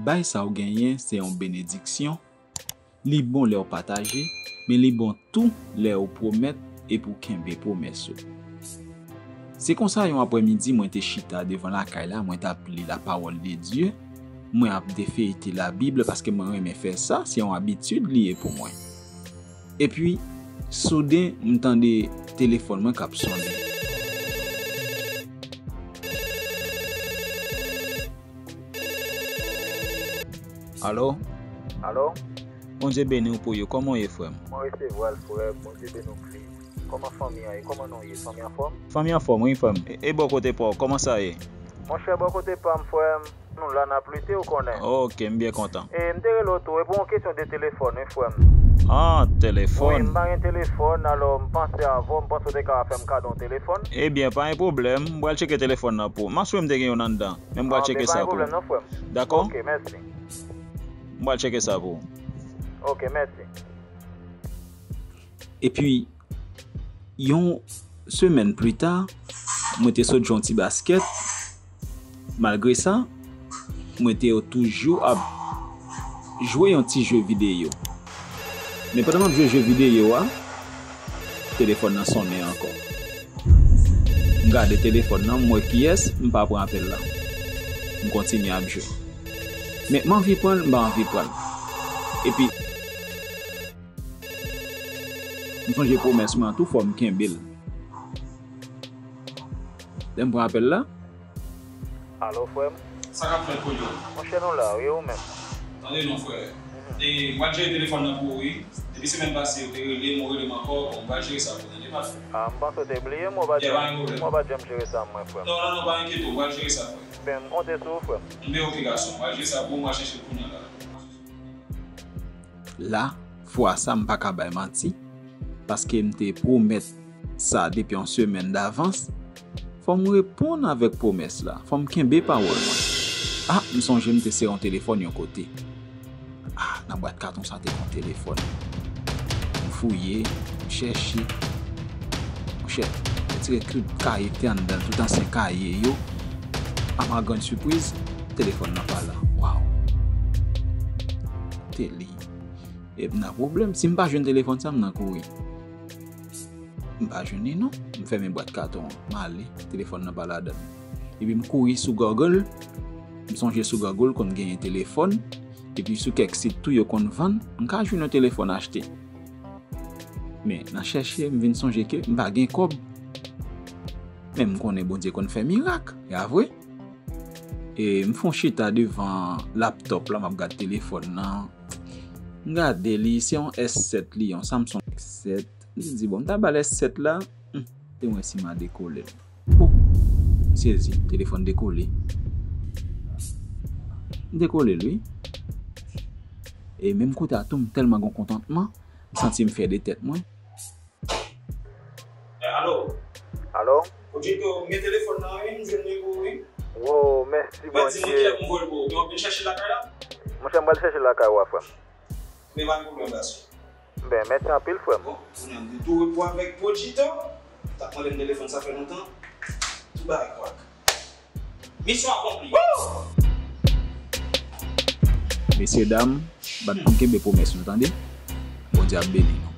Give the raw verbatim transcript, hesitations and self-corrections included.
Bay sa w genyen se yon benediksyon. Li bon lè w pataje, men li bon tou lè w pwomèt epi w kenbe pwomès ou. Se konsa, yon aprèmidi, mwen te chita devan lakay la, mwen t ap li la parole de Dieu, mwen ap defeyte Labib paske mwen renmen fè sa, se yon abitid li ye pou mwen. Epi, souden, m tande telefòn mwen k ap sonnen. Alo? Alo? Bondye beni w pou yo. Kòman w ye, frè m? Mwen resevwa l, frè m. Bondye beni w plis. Kòman fanmi an ye? Kòman nou ye? Fanmi an anfòm? Fanmi an anfòm, wi, frè m. E, e bò kote pa w, kòman sa ye? Monchè, bò kote pa m, frè m, nou la n ap lite, ou konnen. Ok, m byen kontan. E m te rele w tou, e pou yon kesyon de telefòn, wi, frè m. Ah, telefòn. Wi, m pa gen telefòn, alò m panse avè w, m panse w te ka fè m kado yon telefòn. Ebyen, pa gen pwoblèm, m pral tcheke telefòn nan pou ou. M aswè m te gen youn anndan, men m pral tcheke sa pou ou. Ah, ben, pa gen pwoblèm non, frè m. Dakò? Ok, mèsi. M pral tcheke sa pou ou. Ok, mèsi. Epi, yon semèn pli ta, mwen te sot jwe yon ti baskèt. Malgre sa, mwen te toujou ap jwe yon ti jwe videyo. Men pandan m ap jwe jwe videyo a, telefòn nan sonnen ankò. M gade telefòn nan, m wè kiyès, m pa pran apèl la. M kontinye ap jwe. Men m anvi pran l, m pa anvi pran l. Epi, m sonje pwomès mwen an tou, fò m kenbe l. Lè m pran apèl la. Alo, frè m? Sa k ap fèt, Kolyo? Monchè, nou la, wi, ou menm? Tande non, frè. Mhm. E, m pral jere telefòn nan pou ou, wi. Depi semèn pase, ou te rele m, ou rele m ankò, bon, m pral jere sa pou ou, tande, patnè. Ah, m panse w te bliye m, ou pa janm, ou pa janm jere sa mwen, frè m. Non, non, non, pa enkyete w, m pral jere sa, frè. Ben, m konte sou ou, frè m. Ben, ok, gason, m pral jere sa pou ou, m pral chèche l kounye a la. La, fwa sa, m pa ka bay manti, paske m te pwomèt sa depi yon semèn davans. Fò m reponn avèk pwomès la, fò m kenbe pawòl mwen. Ah, m sonje m te sere yon telefòn yon kote. Ah, nan bwat katon sa te gen yon telefòn. M fouye, m chèche. Monchè, m retire tout kaye ki te anndan l, tout ansyen kaye yo. A ma grann sipriz, telefòn nan pa la. Waw! Te li. E m nan pwoblèm. Si m pa jwenn telefòn sa, m nan kouri. M pa jwenn li non. M fèmen bwat katon an. M ale, telefòn nan pa ladan l. Epi m kouri sou Google. M sonje sou Google konn genyen telefòn. Epi sou kèk sit tou yo konn vann. M ka jwenn yon telefòn achte. Men nan chèche, m vin sonje ke m pa gen kòb. Men m konnen Bondye konn fè mirak. E a vre? E m fè yon chita devan laptòp la, m ap gad telefòn nan. M gade li, se yon S sèt li, yon Samsung S sèt. M di, bon, m ta ba l S sèt la, hmm, te wè si m a dekole l. Oh, m sezi, telefòn dekole. M dekole l, wi. E menm kote a tou, m tèlman gen kontantman, m santi m fyè de tèt mwen. Eh, alo? Alo? Odjito, m gen telefòn nan, wi, m jwenn li pou ou, wi. Wo, mèsi Bondye. Mwen di nou kilè pou m voye l pou ou. Gen anpil chèche lakay la? Monchè, m pral chèche lakay ou a, frè m. Men pa gen pwoblèm, gason. Ben, mèsi anpil, frè m. Bon, kounye a m gen tou repo avèk Prodjito. T ap mande m telefòn, sa fè lontan. Tout bagay kwak. Misyon akonpli. Mesye dam, bat pou n kenbe pwomès nou, tande. Bondye ap beni nou.